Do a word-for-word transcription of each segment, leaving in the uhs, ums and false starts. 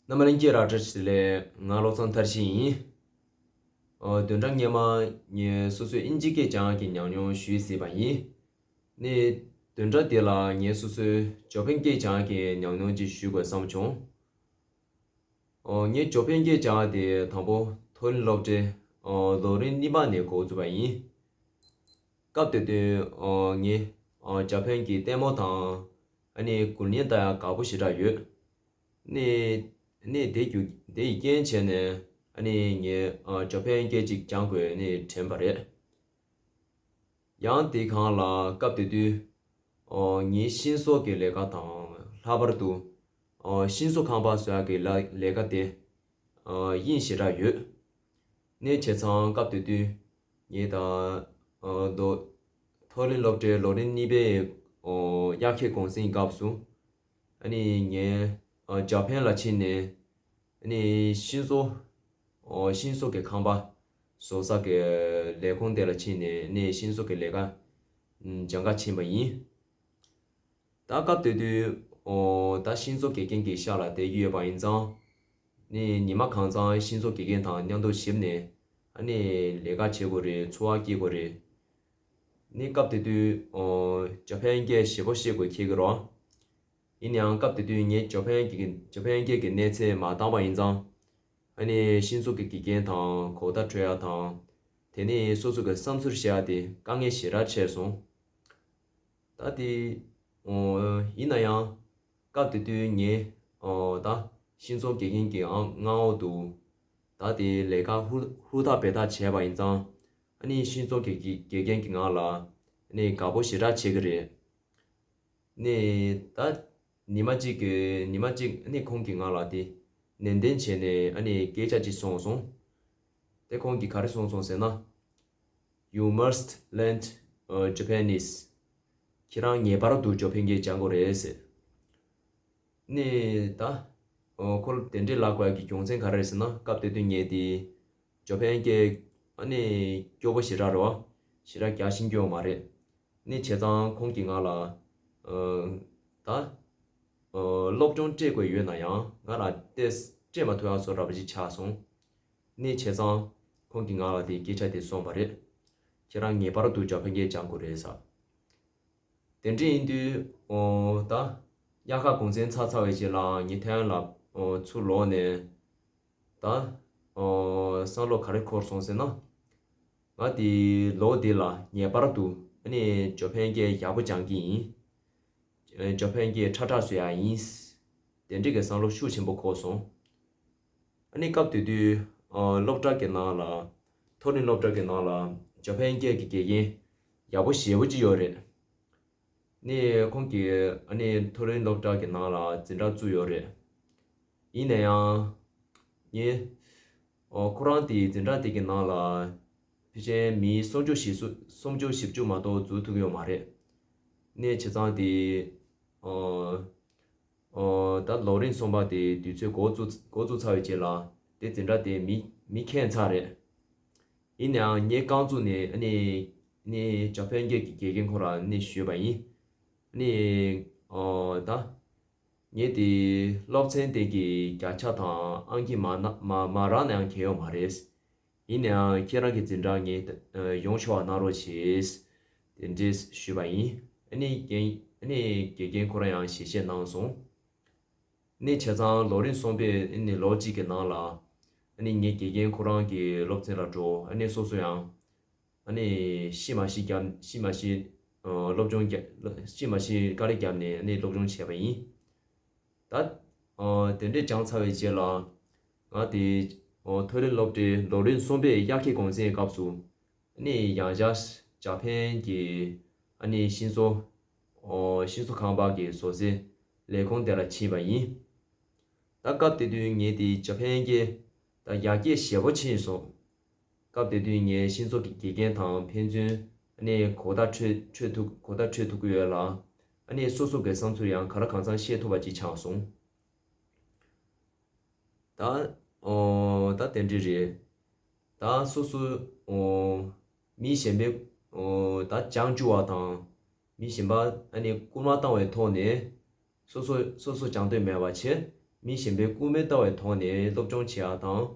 རྣམ་པ་ལྷན་རྒྱས་ར་བཀྲ་ཤིས་བདེ་ལེགས། ང་བློ་བཟང་མཐར་ཕྱིན་ཡིན། ཨོ། བདུན་ཕྲག་སྔོན་མ་ངས་སོ་སོའི་ཨིན་ཇི་སྐད་སྦྱང་ཡག་གི་ཉམས་མྱོང་ཞུས་ཟིན་པ་ཡིན། ནི་བདུན་ཕྲག་འདི་ལ་ངས་སོ་སོའི་ཇོ་པན་སྐད་སྦྱང་ཡག་གི་ཉམས་མྱོང་ཅིག་ཞུ་དགོས་བསམ་བྱུང་། ཨོ། ངས་ཇོ་པན་སྐད་སྦྱང་ཡག་དེ་དང་པོ་མཐོ་རིམ་སློབ་གྲྭའི་ཨོ་ལོ་རིམ་གཉིས་པ་ནས་འགོ་བཙུགས་པ་ཡིན། སྐབས་དེ་དུས་ཨོ་ངས་ཨོ་ཇ་པན་གྱི་ལྟད་མོ་དང་ཨ་ནི་འགུལ་བརྙན་ལྟ་ཡག་དགའ་པོ་ཞེ་དྲག་ཡོད། ནས་ནས་དེ་རྒྱུ་དེ་ཡི་རྐྱེན་བྱས་ནས་ཨ་ནི་ངས་ཨ་ཇོ་པན་སྐད་ཅིག་སྦྱང་དགོས་ནས་དྲན་པ་རེད། ཡང་དེ་སྒང་ལ་སྐབས་དེ་དུས་ཨོ་ངའི་ཤིང་བཟོ་གི་ལས་ཀ་དང་ལྷག་པར་དུ་ཨོ་ཤིང་བཟོ་ཁང་པ་བཟོ་ཡག་གི་ལ་ལས་ཀ་དེ་ཨོ་དབྱིངས་ཞེ་དྲག་ཡོད། ནས་བྱས་ཙང་སྐབས་དེ་དུས་ངས་ད་ཨོ་མཐོ་རིམ་སློབ་གྲྭའི་ལོ་རིམ་གཉིས་པའི་ཨོ་དབྱར་ཁའི་གུང་སེང་སྐབས་སུ་ཨ་ནི་ངས་ཨོ་ཇ་པན་ལ་ཕྱིན་ནས་ཨ་ནི་ཤིང་བཟོ་ཨོ་ཤིང་བཟོ་གི་ཁང་པ་བཟོ་ས་གི་ལས་ཁུངས་དེ་ལ་ཕྱིན་ནས་ཨ་ནི་ཤིང་བཟོ་གི་ལས་ཀ་སྦྱང་ག་ཕྱིན་པ་ཡིན། ད་སྐབས་དེ་དུས་ཨོ་ད་ཤིང་བཟོ་དགེ་རྒན་གྱི་ཤག་ལ་བསྡད་ཀྱི་ཡོད་པ་ཡིན་ཙང་། ནི་ཉི་མ་གང་ཚང་ཤིང་བཟོ་དགེ་རྒན་དང་མཉམ་དུ་གཤིབས་ནས་ཨ་ནི་ལས་ཀ་བྱེད་དགོས་རེད། འཚོ་བ་སྐྱེལ་དགོས་རེད། ནི་སྐབས་དེ་དུས་ཨོ་ཇ་པན་སྐད་ཞེ་པོ་ཤེས་དགོས་ཁེལ་གི་རོ། ཡིན་ཡང་སྐབས་དེ་དུས་ངས་ཇ་པན་གྱི་ཇ་པན་སྐད་ཀྱི་གནས་ཚད་མ་འདང་པ་ཡིན་ཙང་། ཨ་ནི་ཤིང་བཟོ་གི་དགེ་རྒན་དང་གོ་བརྡ་འཕྲོད་ཡག་དང་། དེ་ནས་སོ་སོ་གི་བསམ་ཚུལ་བཤད་ཡག་དེ་དཀའ་ངལ་ཞེ་དྲག་འཕྲད་སོང་། ད་དེ་ཨོ་ཡིན་ན་ཡང་སྐབས་དེ་དུས་ངས་ཨོ་ད་ཤིང་བཟོ་དགེ་རྒན་གྱི་ཨང་མངའ་འོག་ཏུ་ད་དེ་ལས་ཀ་ཧུར་ཧུར་ཐག་འབད་ཐག་བྱས་པ་ཡིན་ཙང་། ཨ་ནི་ཤིང་བཟོ་དགེ་དགེ་རྒན་གྱིས་ང་ལ་ཨ་ནི་དགའ་པོ་ཞེ་དྲག་བྱེད་ཀྱི་རེད། ནས་ད་ཉི་མ་གཅིག་གི་ཉི་མ་གཅིག་ནས་ཁོང་གིས་ང་ལ་དེ་ནན་ཏན་བྱས་ནས་ཨ་ནི་སྐད་ཆ་ཅིག་གསུངས་སོང་། དེ་ཁོང་གིས་ག་རེ་གསུངས་སོང་ཟེར་ན། You must learn uh, Japanese. ཁྱེད་རང་ངེས་པར་དུ་ཇོ་པན་སྐད་སྦྱང་དགོས་རེད་ཟེར། ནས་ད་ཨོ་ཁོ་ལ་དེ་འདྲའི་ལབ་དགོས་ཡག་གི་རྒྱུ་མཚན་ག་རེ་རེད་ཟེར་ན། སྐབས་དེ་དུས་ངས་དེ་ཇོ་པན་སྐད་ཨ་ནི་སྐྱོ་པོ་ཞེ་དྲག་རེད་བ། ཞེ་དྲག་རྒྱག་ཤེས་ཀྱི་ཡོད་མ་རེད། ནས་བྱས་ཙང་ཁོང་གིས་ང་ལ་ཨ་ད་ཨ་སློབ་སྦྱོང་སྤྲད་དགོས་ཡོད་ན་ཡང་ང་ལ་ཏོག་ཙམ་སྤྲད་མ་ཐུབ་ཡག་བཟོ་འདྲ་པོ་ཅིག་ཆགས་སོང་། ནས་བྱས་ཙང་ཁོང་གིས་ང་ལ་དེ་སྐད་ཆ་དེ་གསུངས་པ་རེད། ཁྱེད་རང་ངེས་པར་དུ་ཇོ་པན་སྐད་སྦྱང་དགོས་རེད་ཟེར། དེ་འདྲ་ཡིན་དུས་ཨོ་ད་དབྱར་ཁ་གུང་སེང་ཚར་ཚར་བའི་རྗེས་ལ་ངས་ཐའེ་ཝན་ལ་ཨོ་ཚུར་ལོག་ནས་ད་ཨོ་བསམ་བློ་ག་རེ་འཁོར་སོང་ཟེར་ན། ང་དེ་ལོ་འདི་ལ་ངེས་པར་དུ་ཨ་ནི་ཇོ་པན་སྐད་ཡག་པོ་སྦྱང་གི་ཡིན། ཨ་ཇོ་པན་སྐད་ཁྲ་ཁྲ་བཟོ་ཡག་ཡིན། དེ་འདྲ་གི་བསམ་བློ་ཤུགས་ཆེན་པོ་འཁོར་སོང་། ཨ་ནི་སྐབས་དེ་དུས་ཨ་སློབ་གྲྭ་གི་ནང་ལ་མཐོ་རིམ་སློབ་གྲྭ་གི་ནང་ལ་ཇོ་པན་སྐད་ཀྱི་དགེ་རྒན་ཡག་པོ་ཞེ་པོ་ཅིག་ཡོད་རེད། ནས་ཁོང་གིས་ཨ་ནི་མཐོ་རིམ་སློབ་གྲྭ་གི་ནང་ལ་འཛིན་གྲྭ་བཙུགས་ཡོད་རེད། ཡིན་ན་ཡང་ངས་ཨོ་ཁོ་རང་དེའི་འཛིན་གྲྭ་དེ་གི་ནང་ལ་ཕལ་ཆེར་མི་སུམ་ཅུ་བཞི་སུ་སུམ་ཅུ་བཞི་བཅུ་མ་གཏོགས་འཛུལ་ཐུབ་ཀྱི་ཡོད་མ་རེད། ནས་བྱས་ཙང་དེ་ཨོ་ཨོ་ད་ལོ་རིམ་གསུམ་པ་དེ་དུས་ཚོད་འགོ་བཙུགས་འགོ་བཙུགས་ཚར་བའི་རྗེས་ལ་དེ་འཛིན་གྲྭ་དེ་མི་མི་ཁེངས་ཚར་རེད། ཡིན་ནའང་ངས་རྐང་བཙུགས་ནས་ཨ་ནི་ནི་ཇ་པན་སྐད་ཀྱི་དགེ་རྒན་ཁོ་རང་ནི་ཞུས་པ་ཡིན། ནི་ཨོ་ད་ངས་དེ་སློབ་ཚན་དེ་གི་བརྒྱ་ཆ་དང་ཨང་ཀི་མ་ན་མ་མ་རག་ན་ཡང་གལ་ཡོད་མ་རེད། ཡིན་ནའང་ཁྱེད་རང་གི་འཛིན་གྲྭ་ངས་ཨ་ཡོང་ཆོག་པ་གནང་རོགས་བྱེད། དེ་འདྲས་ཞུས་པ་ཡིན། ཨ་ནི་རྒན་ཨ་ནི་དགེ་རྒན་ཁོ་རང་ཡང་ཞལ་བཞེས་གནང་སོང་། ནི་བྱས་ཙང་ལོ་རིམ་གསུམ་པའི་ཨ་ནི་ལོ་གཅིག་གི་ནང་ལ་ཨ་ནི་ངའི་དགེ་རྒན་ཁོ་རང་གི་སློབ་ཚན་ལ་འགྲོ། ཨ་ནི་སོ་སོ་ཡང་ཨ་ནི་ཤི་མ་ཤི་རྒྱབ་ཤི་མ་ཤི་ཨ་སློབ་སྦྱོང་རྒྱབ་ཤི་མ་ཤི་དཀའ་ལས་བརྒྱབ་ནས་ཨ་ནི་སློབ་སྦྱོང་བྱས་པ་ཡིན། ད་ཨ་དེ་འདྲས་སྦྱངས་ཚར་བའི་རྗེས་ལ་ང་དེ་ཨ་མཐོ་རིམ་སློབ་གྲྭའི་ལོ་རིམ་གསུམ་པའི་དབྱར་ཁའི་གུང་སེང་སྐབས་སུ་ཨ་ནི་ཡང་བསྐྱར་ཇ་པན་གྱི་ཨ་ནི་ཤིང་བཟོ་ཨོ་ཤིང་བཟོ་ཁང་པ་གི་བཟོ་རྩལ་ལས་ཁུངས་དེ་ལ་ཕྱིན་པ་ཡིན། ད་སྐབས་དེ་དུས་ངས་དེ་ཇ་པན་སྐད་ད་ཡར་རྒྱས་ཞེ་པོ་ཕྱིན་སོང་། སྐབས་དེ་དུས་ངས་ཤིང་བཟོ་གི་དགེ་རྒན་དང་ཕན་ཚུན་ཨ་ནི་གོ་བརྡ་འཕྲོད་འཕྲོད་ཐུབ་གོ་བརྡ་འཕྲོད་ཐུབ་ཀྱི་ཡོད་ལ། ཨ་ནི་སོ་སོ་གི་བསམ་ཚུལ་ཡང་ག་རེ་གང་འཚམ་བཤད་ཐུབ་པ་ཅིག་ཆགས་སོང་། ད་ཨོ་ད་དེ་འདྲ་རེད། ད་སོ་སོ་ཨོ་མི་གཞན་པའི་ཨོ་ད་སྦྱང་བཅུག་པ་དང་མི་གཞན་པ་ཨ་ནི་སྐུལ་མ་བཏང་བའི་ཐོག་ནས་སོ་སོ་སོ་སོ་སྦྱང་འདོད་མེད་པ་བྱས། མི་གཞན་པའི་སྐུ་མེ་ལྟ་བའི་ཐོག་ནས་སློབ་སྦྱོང་བྱེད་ཡག་དང་།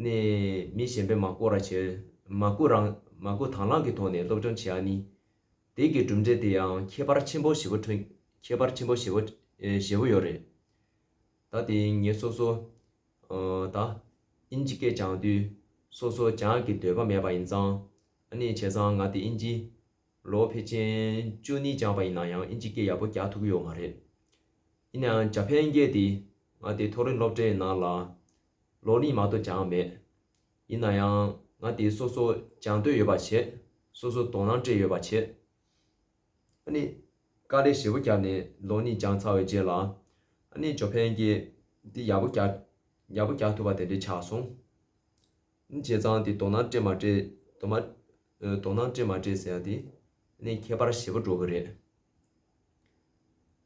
ནས་མི་གཞན་པས་མ་བསྐུར་བ་བྱེད། མ་བསྐུར་རང་མ་བསྐུར་དང་བླངས་ཀྱི་ཐོག་ནས་སློབ་སྦྱོང་བྱེད་ཡག་ནི། དེ་གི་གྲུབ་འབྲས་དེ་ཡང་ཁྱད་པར་ཆེན་པོ་ཞེ་པོ་ཐོན། ཁྱད་པར་ཆེན་པོ་ཞེ་པོ་ཨེ་ཞེ་པོ་ཡོད་རེད། ད་དེ་ངས་སོ་སོ་ཨ་ད་ཨིན་ཇི་སྐད་སྦྱང་དུས་སོ་སོ་སྦྱང་གི་འདོད་པ་མེད་པ་ཡིན་ཙང་། ཨ་ནི་བྱས་ཙང་ང་དེ་ཨིན་ཇི་ལོ་ཕལ་ཆེར་བཅུ་གཉིས་སྦྱངས་པ་ཡིན་ན་ཡང་ཨིན་ཇི་སྐད་ཡག་པོ་རྒྱག་ཐུབ་ཀྱི་ཡོད་མ་རེད། ཡིན་ནའང་ཇ་ཕན་སྐད་དེ་ང་དེ་མཐོ་རིམ་སློབ་གྲྭའི་ནང་ལ་ལོ་གཉིས་མ་གཏོགས་སྦྱངས་མེད། ཡིན་ན་ཡང་ང་དེ་སོ་སོ་སྦྱང་འདོད་ཡོད་པ་བྱས། སོ་སོ་དོ་སྣང་སྤྲད་ཡོད་པ་བྱས། ཨ་ནི་དཀའ་ལས་ཞེ་པོ་བརྒྱབ་ནས་ལོ་གཉིས་སྦྱངས་ཚར་བའི་རྗེས་ལ། ཨ་ནི་ཇ་ཕན་སྐད་འདི་ཡག་པོ་རྒྱག་ཡག་པོ་རྒྱག་ཐུབ་པ་དེ་འདྲ་ཆགས་སོང་། བྱས་ཙང་དེ་དོ་སྣང་སྤྲད་མ་སྤྲད། དོ་མ་ཨ་དོ་སྣང་སྤྲད་མ་སྤྲད་ཟེར་ཡ་དེ་ནི་ཁྱད་པར་ཞེ་པོ་འགྲོ་གི་རེད།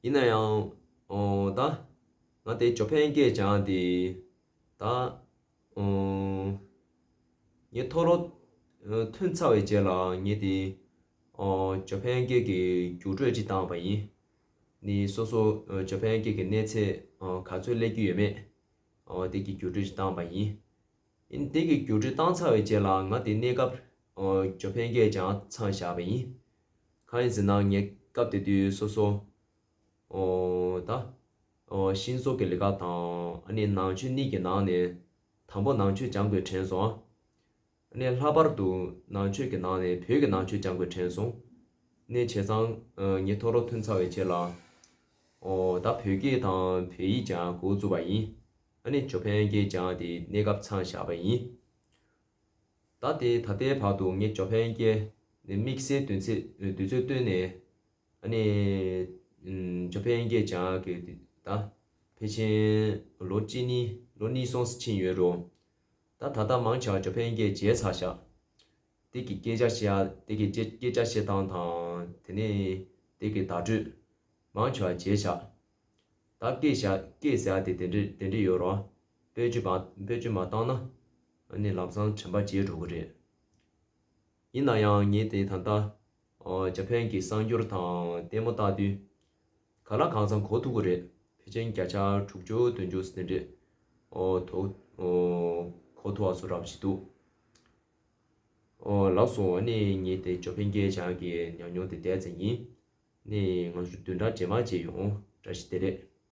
ཡིན་ན་ཡང་ཨོ་ད་ང་དེ་ཇ་ཕན་སྐད་སྦྱངས་དེ་ད་ཨོ་ངས་མཐོ་སློབ་ཨ་ཐོན་ཚར་བའི་རྗེས་ལ་ངས་དེ་ཨོ་ཇ་ཕན་སྐད་ཀྱི་རྒྱུགས་སྤྲོད་ཅིག་བཏང་བ་ཡིན། ནི་སོ་སོ་ཨ་ཇ་ཕན་སྐད་ཀྱི་གནས་ཚད་ཨོ་ག་ཚོད་སླེབས་ཀྱི་ཡོད་མེད་ཨོ་དེ་གི་རྒྱུགས་སྤྲོད་ཅིག་བཏང་བ་ཡིན། ཡིན་དེ་གི་རྒྱུགས་སྤྲོད་བཏང་ཚར་བའི་རྗེས་ལ་ང་དེ་གནས་སྐབས་ཨོ་ཇ་ཕན་སྐད་སྦྱང་མཚམས་བཞག་པ་ཡིན། གང་ཡིན་ཟེར་ན་ངས་སྐབས་དེ་དུས་སོ་སོ་ཨོ་ད་ཨོ་ཤིང་བཟོ་གི་ལས་ཀ་དང་ཨ་ནི་ནང་ཆོས་གཉིས་ཀྱི་ནང་ནས་དང་པོ་ནང་ཆོས་སྦྱང་དགོས་དྲན་སོང་། ཨ་ནི་ལྷག་པར་དུ་ནང་ཆོས་ཀྱི་ནང་ནས་བོད་ཀྱི་ནང་ཆོས་སྦྱང་དགོས་དྲན་སོང་། ནས་བྱས་ཙང་ཨ་ངས་མཐོ་སློབ་ཐོན་ཚར་བའི་རྗེས་ལ་ཨོ་ད་བོད་སྐད་དང་བོད་ཡིག་སྦྱང་འགོ་བཙུགས་པ་ཡིན། ཨ་ནི་ཇ་ཕན་སྐད་སྦྱང་དེ་གནས་སྐབས་མཚམས་བཞག་པ་ཡིན། ད་དེ་ད་ལྟའི་བར་དུ་ངས་ཇ་ཕན་སྐད་ནས་དམིགས་བསལ་དུས་ཚོད་དུས་ཚོད་བཏོན་ནས་ཨ་ནི་ཨམ་ཇ་ཕན་སྐད་སྦྱང་གི་ད་ཕལ་ཆེར་ལོ་གཅིག་གཉིས་ལོ་གཉིས་གསུམ་ཕྱིན་ཡོད་རུང་། ད་ད་ལྟ་མང་ཆེ་བ་ཇ་ཕན་སྐད་བརྗེད་ཚར་ཤག་དེ་གི་སྐད་ཆ་བཤད་ཡ་དེ་གི་སྐད་སྐད་ཆ་བཤད་སྟངས་དང་དེ་ནས་དེ་གི་བརྡ་སྤྲོད་མང་ཆེ་བ་བརྗེད་ཤག་ད་སྐད་བཤད་སྐད་ཟེར་ཡ་དེ་དེ་འདྲ་དེ་འདྲ་ཡོད་རེད། བེད་སྤྱོད་མ་བེད་སྤྱོད་མ་བཏང་ན་ཨ་ནི་ལམ་སང་དྲན་པ་བརྗེད་འགྲོ་གི་རེད། ཡིན་ན་ཡང་ངས་དེ་ད་ལྟ་ཨ་ཇ་ཕན་གྱི་གསར་འགྱུར་དང་ལྟད་མོ་ལྟ་དུས་ག་ལ་གང་འཚམ་གོ་ཐུབ་ཀྱི་རེད། ཕལ་ཆེར་བརྒྱ་ཆ་དྲུག་ཅུ་བདུན་ཅུ་དེ་འདྲས་ཨོ་དོ་ཨོ་གོ་ཐུབ་པ་བཟོ་འདྲ་པོ་ཞིག་འདུག་ཨོ་ལགས་སོ། ཨ་ནི་ངས་དེ་ཇ་ཕན་སྐད་སྦྱང་གི་ཉམས་མྱོང་དེ་དེ་ཙམ་ཡིན། ནི་ང་ཚོ་བདུན་ཕྲག་རྗེས་མ་མཇལ་ཡོང་། བཀྲ་ཤིས་བདེ་ལེགས།